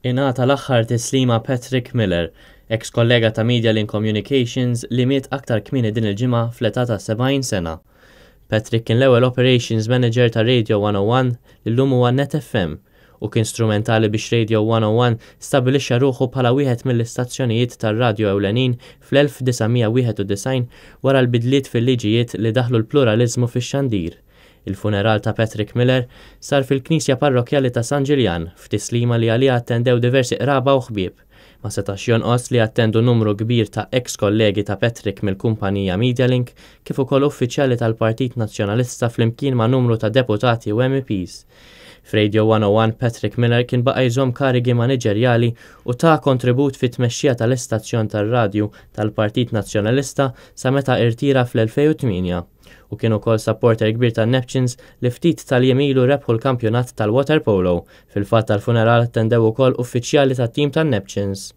Ingħata l-aħħar tislima Patrick Miller, eks kollega ta' MediaLink Communications li miet aktar kmieni din il-ġimgħa fl-età ta' 70 sena. Patrick kien l-ewwel Operations Manager ta' Radio 101 li llum huwa Net FM u kien strumentali biex Radio 101 stabbilixxa ruħu bħala wieħed mill-istazzjonijiet tar-radju ewlenin fl-1991 wara l-bidliet fil-liġijiet li daħlu l-pluraliżmu fix-xandir. Il-funeral ta' Patrick Miller sar fil-Knisja Parrokkjali ta' San Ġiljan, f'tislima li għaliha attendew diversi qraba u ħbieb. Ma setax jonqos li attendu numru kbir ta' eks kollegi ta' Patrick mill-kumpanija MediaLink kif ukoll uffiċjali tal-Partit Nazzjonalista flimkien ma' numru ta' deputati u MEPs. F'Radio 101 Patrick Miller kien baqa' jżomm karigi maniġerjali u ta kontribut fit-tmexxija tal-istazzjon tar-radju tal-Partit Nazzjonalista sa meta irtira fl-2008 u kien ukoll supporter kbir tan-Neptunes li ftit tal-jiem ilu rebħu l-kampjonat tal-waterpolo. Fil-fatt tal-funeral attendew ukoll uffiċjali tat-tim tan-Neptunes.